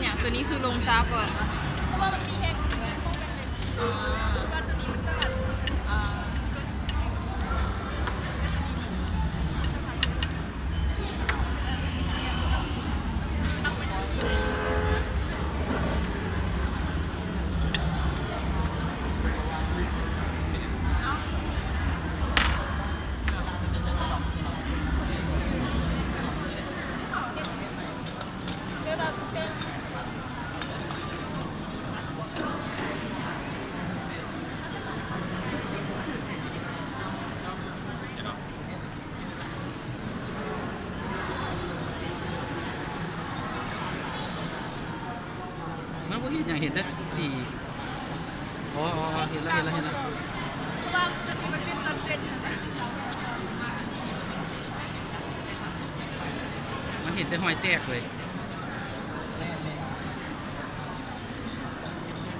ຫຍັງ ຕົວນີ້ຄືລົງຊ້າກວ່າ ເພາະວ່າມັນມີແຮງ ອ່າ ເພາະວ່າຕົວນີ້ມັນສະຫວັດ ອ່າ ມັນບໍ່ເຫັນຫຍັງ ເຫັນແຕ່ສີ. ອໍ ອໍ ເຫັນແລ້ວ ເຫັນແລ້ວ ເຫັນແລ້ວ. ເພາະວ່າຕົວນີ້ມັນເປັນຕອນເປັນ ມັນເຫັນແຕ່ຮອຍແຕກເລີຍ.